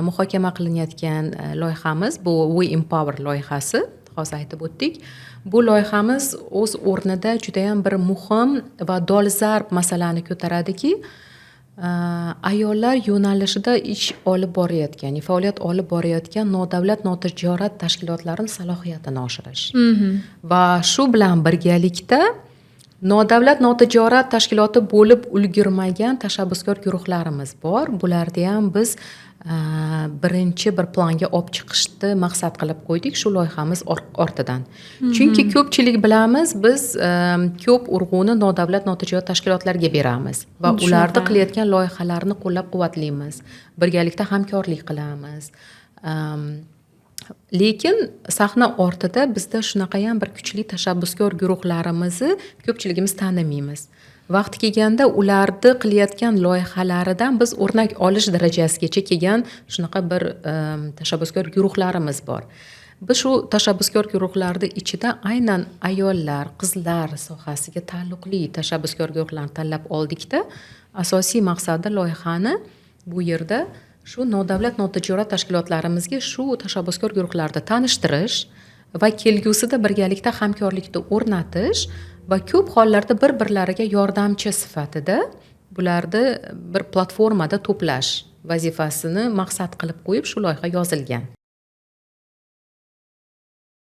muhokama qilinayotgan loyihamiz bu We Empower loyihasi, hozir aytib o'tdik. Bu loyihamiz o'z o'rnida judayam bir muhim va dolzarb masalani ko'taradiki, ayollar yo'nalishida ish olib borayotgan, ya'ni faoliyat olib borayotgan nodavlat notijorat tashkilotlarini salohiyatini oshirish va shu bilan birgalikda nodavlat notijorat tashkiloti bo'lib ulgurmagan tashabbuskor guruhlarimiz bor. Bularni ham biz birinchi bir planga olib chiqishni maqsad qilib qo'ydik shu loyihamiz ortidan. Chunki ko'pchilik bilamiz, biz ko'p urg'uni nodavlat notijorat tashkilotlarga beramiz va ularni qilayotgan loyihalarini qo'llab quvvatlaymiz, birgalikda hamkorlik qilamiz. Lekin sahna ortida bizda shunaqayam bir kuchli tashabbuskor guruhlarimizni ko'pchiligimiz tanimaymiz. Vaqti kelganda ularni qilayotgan loyihalaridan biz o'rnak olish darajasigacha kelgan shunaqa bir tashabbuskor guruhlarimiz bor. Biz shu tashabbuskor guruhlarni ichida aynan ayollar, qizlar sohasiga taalluqli tashabbuskor guruhlarni tanlab oldikda, asosiy maqsadi loyihani bu yerda shu nodavlat notijorat tashkilotlarimizga shu tashabbuskor guruhlarni tanishtirish va kelgusida birgalikda hamkorlikni o'rnatish va ko'p hollarda bir birlariga yordamchi sifatida bularni bir platformada to'plash vazifasini maqsad qilib qo'yib shu loyiha yozilgan.